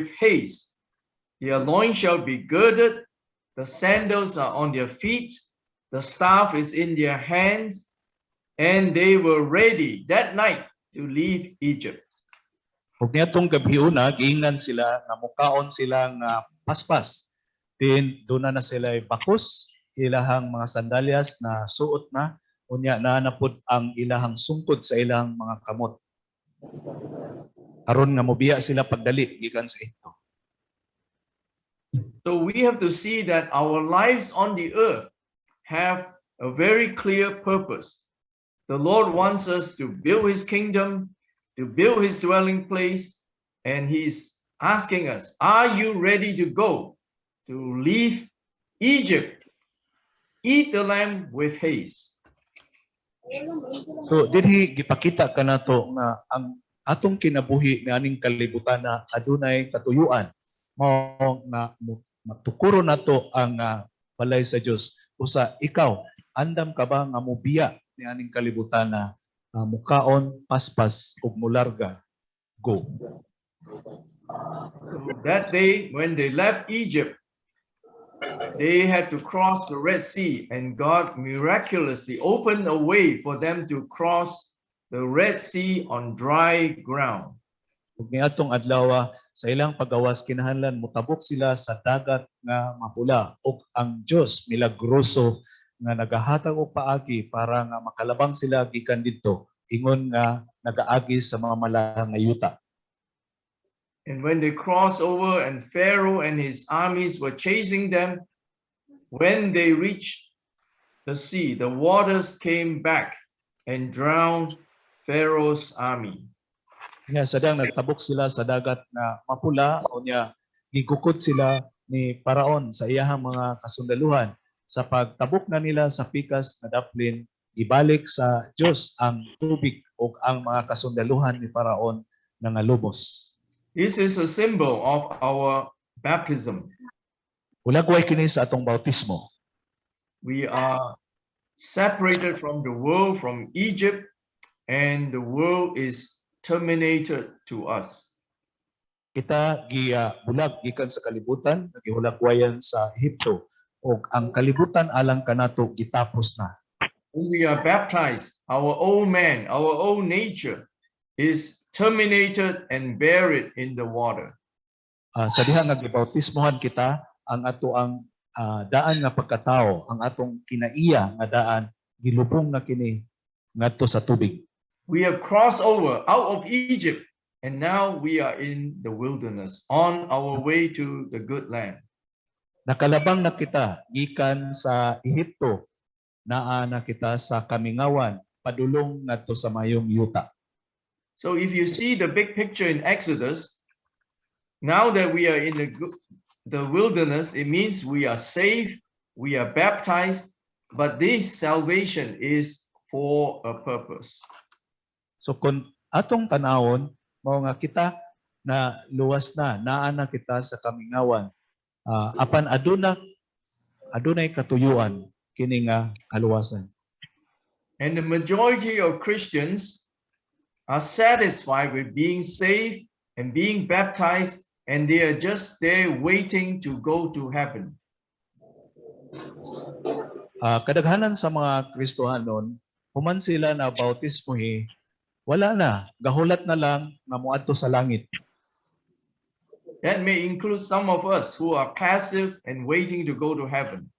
haste. Their loins shall be girded, the sandals are on their feet, the staff is in their hands, and they were ready that night to leave Egypt. Ug niadtong gabhiona, giingnan sila nga mukaon sila nga paspas. Then duna na sila bakos, ilahang mga sandalyas na suot na, unya naa na pud ang ilahang sungkod sa ilahang mga kamot. Aron nga mobiya sila pagdali gikan sa Ehipto. So we have to see that our lives on the earth have a very clear purpose. The Lord wants us to build his kingdom, to build his dwelling place, and he's asking us, "Are you ready to go, to leave Egypt? Eat the lamb with haste." So dinhi gipakita kanato nga ang atong kinabuhi nianing kalibutan na adunay katuyuan, mao nga matukuro nato ang balay sa Dios. Usa ikaw, andam ka ba nga mobiya nianing kalibutan na mukaon paspas ug mularga, go? So that day, when they left Egypt, they had to cross the Red Sea, and God miraculously opened a way for them to cross the Red Sea on dry ground. Ug niadtong adlaw sa ilang pagawas, kinahanglan motabok sila sa dagat nga Mapula ug ang Dios milagroso nga nagahatag og paagi para nga makalabang sila gikan didto ingon nga nagaagi sa mga mala nga yuta. And when they crossed over and Pharaoh and his armies were chasing them, when they reached the sea, the waters came back and drowned Pharaoh's army. Nga sa dihang nagtabok sila sa dagat nga Mapula, unya gigukod sila ni Paraon sa iyahang mga kasundaluhan. Sa pagtabok na nila sa pikas nga daplin, ibalik sa Dios ang tubig ug ang mga kasundaluhan ni Paraon nangalubos. This is a symbol of our baptism. Hulagway kini sa atong bautismo. We are separated from the world, from Egypt, and the world is terminated to us. Kita gibulag gikan sa kalibutan, gihulagwayan sa Ehipto ug ang kalibutan alang kanato gitapos na. When we are baptized, our old man, our old nature is terminated and buried in the water. Sa diha nga gibautismohan kita, ang ato ang daan nga pagkatao, ang atong kinaiya nga daan, gilubong na kini ngadto sa tubig. We have crossed over out of Egypt, and now we are in the wilderness on our way to the good land. Nakalabang na kita gikan sa Ehipto, naa na kita sa kamingawan padulong ngadto sa mayong yuta. So if you see the big picture in Exodus, now that we are in the wilderness, it means we are saved, we are baptized, but this salvation is for a purpose. So kung atong tanawon, mao nga kita na luwas na, naa na kita sa kamingawan. Apan adunay katuyuan kini nga kaluwasan. And the majority of Christians are satisfied with being saved and being baptized, and they are just there waiting to go to heaven. Kadaghanan sa mga Kristohanon, human sila na bautismohi, wala na, gahulat na lang nga moadto sa langit. That may include some of us who are passive and waiting to go to heaven.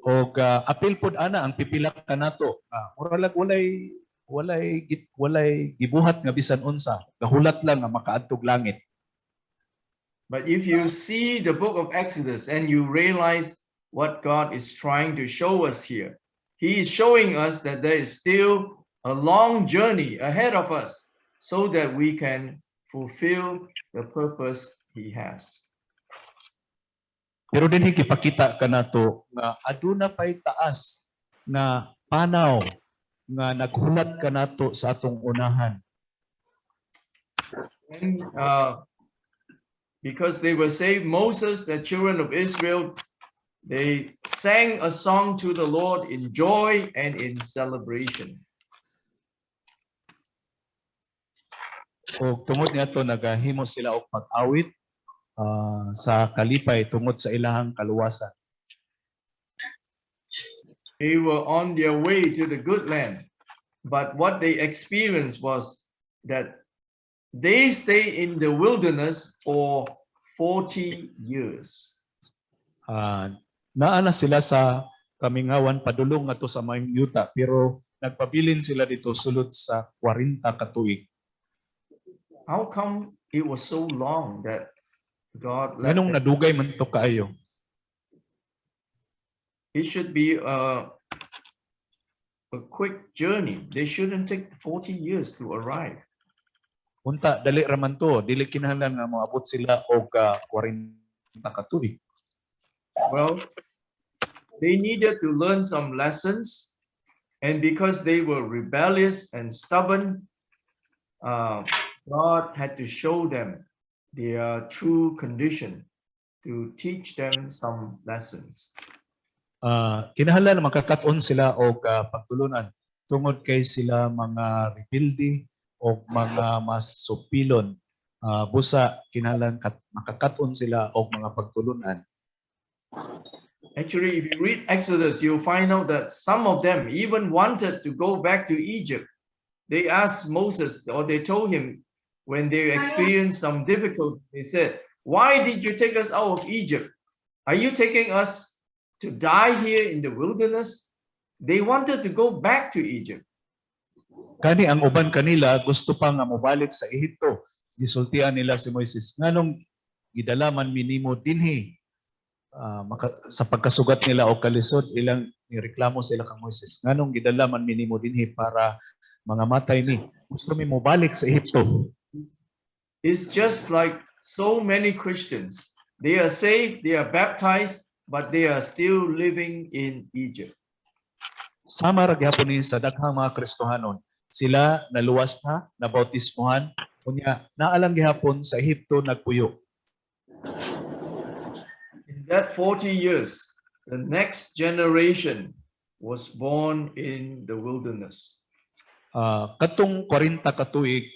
Og apil pod ana ang pipila kanato. Mura lag walay gibuhat nga bisan unsa, gahulat lang nga makaadtog langit. But if you see the book of Exodus and you realize what God is trying to show us here, He is showing us that there is still a long journey ahead of us so that we can fulfill the purpose He has. Pero dinhi gipakita kanato nga aduna pay taas nga panaw nga naghulat kanato sa atong unahan. And because they were saved, Moses, the children of Israel, they sang a song to the Lord in joy and in celebration. O tungod niadto nagahimo sila og pag-awit sa kalipay tungod sa ilahang kaluwasan. They were on their way to the good land. But what they experienced was that they stay in the wilderness for 40 years. Naa na sila sa kamingawan padulong ngadto sa maayong yuta, pero nagpabilin sila didto sulod sa 40 ka tuig. How come it was so long that God let Nganong them? Nadugay man to kaayo? It should be a quick journey. They shouldn't take 40 years to arrive. Unta dali ra man to, dili kinahanglan nga moabot sila og 40 ka tuig. Well, they needed to learn some lessons. And because they were rebellious and stubborn, God had to show them their true condition to teach them some lessons. Kinahanglan makakat-on sila og pagtulunan tungod kay sila mga rebelde o mga masupilon. Busa kinahanglan makakat-on sila og mga pagtulunan. Actually, if you read Exodus, you'll find out that some of them even wanted to go back to Egypt. They asked Moses, or they told him when they experienced some difficulty, they said, "Why did you take us out of Egypt? Are you taking us to die here in the wilderness?" They wanted to go back to Egypt. Kani ang uban kanila gusto pa nga mobalik sa Ehipto. Gisultian nila si Moises, "Nganong gidala man mi nimo dinhi?" Sa pagkasugat nila og kalisod, ilang nireklamo sila kang Moises, "Nganong gidala man mi nimo dinhi para mangamatay mi? Gusto mi mobalik sa Ehipto." It's just like so many Christians. They are saved, they are baptized, but they are still living in Egypt. Sama ra gihapon ni sa daghang mga Kristohanon. Sila naluwas na, nabautismohan, unya naa lang gihapon sa Ehipto nagpuyo. In that 40 years, the next generation was born in the wilderness. Katong 40 ka tuig,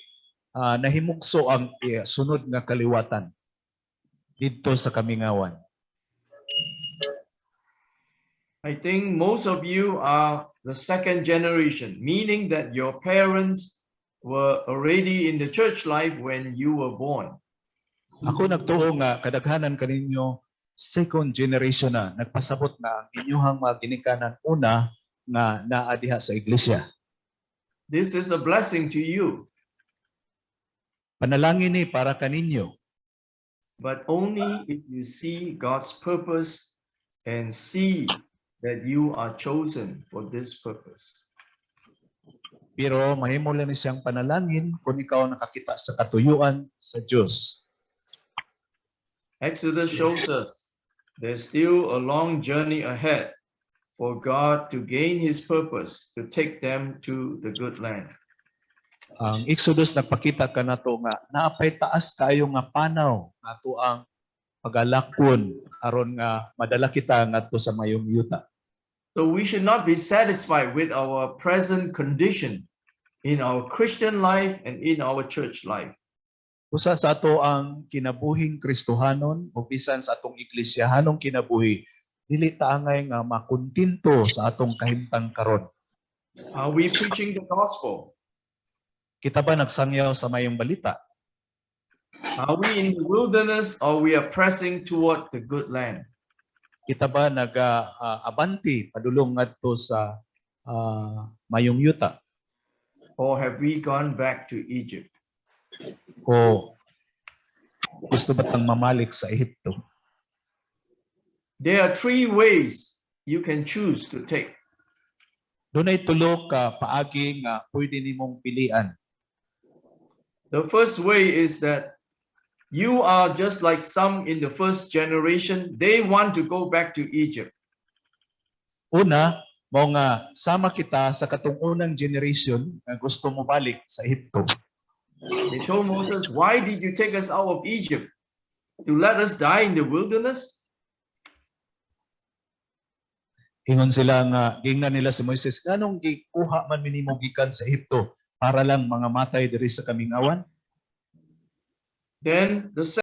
nahimugso ang sunod nga kaliwatan didto sa kamingawan. I think most of you are the second generation, meaning that your parents were already in the church life when you were born. Ako nagtuo nga kadaghanan kaninyo second generation na, nagpasabot na ang inyuhang mga ginikanan una nga naa diha sa iglesia. This is a blessing to you, Panalangin ni para kaninyo, but only if you see God's purpose and see that you are chosen for this purpose. Pero mahimo lang ni siyang panalangin kung ikaw nakakita sa katuyuan sa Dios. Exodus shows us there's still a long journey ahead for God to gain his purpose to take them to the good land. Ang Exodus nagpakita kanato nga naapay taas kaayo nga panaw ato ang pagalakon aron nga madala kita ngadto sa mayong yuta. So we should not be satisfied with our present condition in our Christian life and in our church life. Usa sa ato ang kinabuhing Kristohanon o bisan sa atong iglesyahanong kinabuhi, dili ta angay nga makontento sa atong kahimtang karon. Are we preaching the gospel? Kita ba nagsangyaw sa mayong balita? Are we in the wilderness or we are pressing toward the good land? Kita ba naga-abanti padulong ngadto sa mayong yuta? Or have we gone back to Egypt? O gusto ba tang mamalik sa Ehipto? There are three ways you can choose to take. Dunay tulo ka paagi nga pwede nimong pilian. The first way is that you are just like some in the first generation. They want to go back to Egypt. Una, mao nga sama kita sa katong unang generation nga gusto mo balik sa Ehipto. They told Moses, "Why did you take us out of Egypt? To let us die in the wilderness?" Ingon sila nga gingnan nila si Moises, "Nganong gikuha man mi nimo gikan sa Ehipto para lang mangamatay diri sa kamingawan?" Then the